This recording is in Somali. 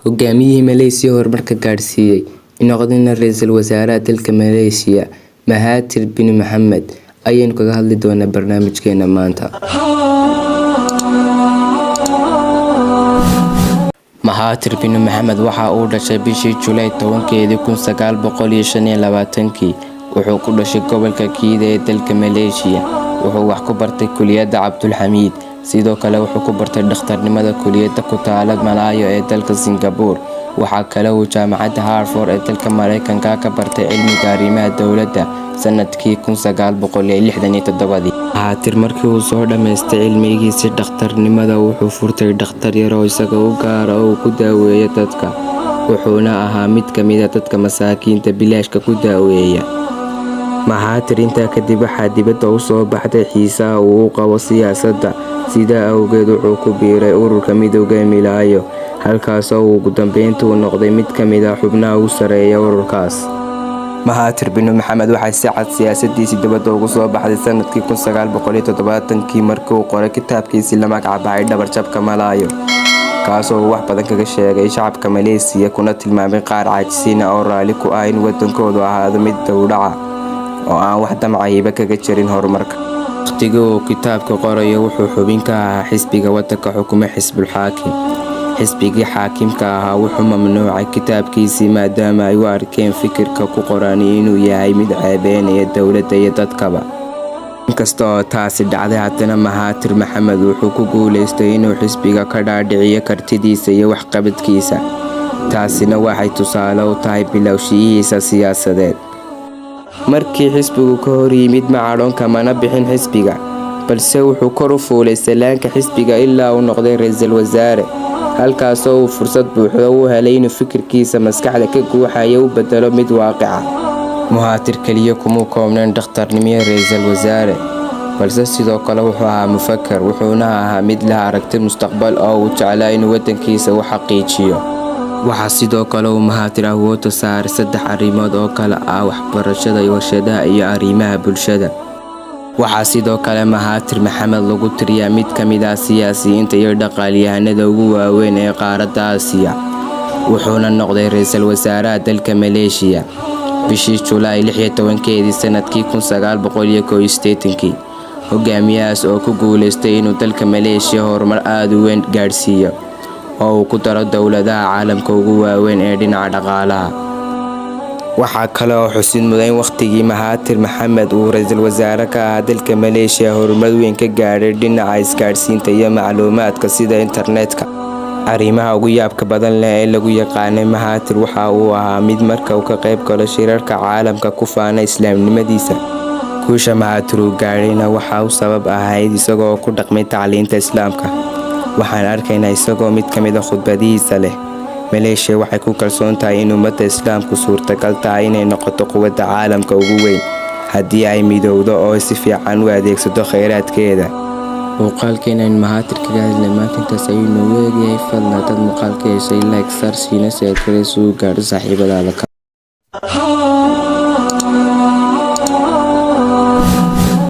Hogaamiyihii Malaysia horumarka gaadhsiiyay, noqdayna ra'iisul wasaaraha dalka Malaysia, Mahathir bin Mohamad, ayaynu kaga hadli doonaa barnaamijkeena maanta. Mahathir bin Mohamad waxa uu dhashay bishii July 10-keedii 1925-kii. Wuxuu ku dhashay gobolka Kedah ee dalka Malaysia. Wuxuu wax ku bartay kulliyadda Cabdulxamiid. Sidoo kale wuxuu ku bartay dhakhtarnimada kulliyadda ku taala Malaya ee dalka Singapore. Waxa kale oo uu jaamacadda Harvard ee dalka Mareykanka ka bartay cilmiga arrimaha dowladda sanadkii 1967. Mahathir markii uu soo dhammaystay cilmigiisii dhakhtarnimada, wuxuu furtay dhakhtar yar oo isaga u gaar ah oo uu ku daaweeyo dadka, wuxuuna ahaa mid ka mid ah dadka masaakiinta bilaashka ku daaweeya. Mahathir intaa kadib waxaa dibadda u soo baxday xiisaha uu u qabo siyaasadda, sidaa awgeed wuxuu ku biiray ururka Midowga Malaayo, halkaas oo uu ugu dambeyntii u noqday mid ka mid ah xubnaha ugu sarreeya ururkaas. Mahathir bin Mohamad waxaa si cad siyaasadiisii dibadda ugu soo baxday sanadkii 1970-kii markii uu qoray kitaabkiisii la magac baxay Dhabar-jabka Malaayo, kaasoo uu wax badan kaga sheegay shacabka Malaysia kuna tilmaamay qaar caajisiin ah oo raalli ku ah in waddankoodu ahaado mid dib u dhaca oo aan wax damcayiba kaga jirin horumarka. Waqtigii uu kitaabka qorayo wuxuu xubin ka ahaa xisbiga waddanka xukuma, Xisbul Xaakim. Xisbigii xaakimka ahaa wuxuu mamnuucay kitaabkiisii maadaama ay u arkeen fikirka ku qorani inuu yahay mid ceebeynaya dowladda iyo dadkaba. Inkasta oo taasi dhacday, haddana Mahathir Mohamad wuxuu ku guuleystay inuu xisbiga ka dhaadhiciyo kartidiisa iyo waxqabadkiisa. Taasina waxay tusaale u tahay bilowshiyihiisa siyaasadeed. Markii xisbigu ka hor yimid, ma cadhoon kamana bixin xisbiga, balse wuxuu kor u fuulay sallaanka xisbiga ilaa uu noqday ra'iisul wasaare, halkaasoo uu fursad buuxda u helay inuu fikirkiisa maskaxda ka guuxaya u beddelo mid waaqic ah. Mahathir kaliya kuma koobnayn dhakhtarnimo iyo ra'iisul wasaare, balse sidoo kale wuxuu ahaa mufakkir, wuxuuna ahaa mid leh aragti mustaqbal oo uu jeclaa inuu waddankiisa u xaqiijiyo. Waxaa sidoo kale uu Mahathir awoodda saaray saddex arrimood oo kala ah waxbarashada, warshadaha iyo arrimaha bulshada. Waxaa sidoo kale Mahathir Mohamad lagu tiriyaa mid ka mid ah siyaasiyiinta iyo dhaqaalyahanada ugu waaweyn ee qaaradda Aasiya, wuxuuna noqday ra'iisul wasaaraha dalka Malaysia bishii July 16-keedii sanadkii 1981-kii. Hogaamiyahaas oo ku guuleystay inuu dalka Malaysia horumar aad u weyn gaadhsiiyo oo uu ku daro dowladaha caalamka ugu waaweyn ee dhinaca dhaqaalaha. Waxaa kale oo xusid mudan in waqtigii Mahathir Mohamad uu ra'iisul wasaare ka ahaa dalka Malaysia horumar weyn ka gaadhay dhinaca isgaadhsiinta iyo macluumaadka sida internetka. Arrimaha ugu yaabka badan leh ee lagu yaqaanay Mahathir waxa uu ahaa mid marka uu ka qayb galo shirarka caalamka ku faana islaamnimadiisa. Guusha Mahathir uu gaadhayna waxa u sabab ahayd isagoo ku dhaqmay tacliinta Islaamka. Waxaan arkaynaa isagoo mid ka mid ah khudbadihiisa leh, "Malaysia waxay ku kalsoon tahay in ummadda Islaamku suurtagal tahay inay noqoto quwadda caalamka ugu weyn haddii ay midowdo oo si fiican u adeegsato kheyraadkeeda." Muuqaalkeena aynu Mahathir kaga hadlay maanta intaas ayuu noogu eegyahay. Fadlan haddaad muuqaalka heshay, like saar, siina share garee si uu u gaadho saaxiibadaada kale.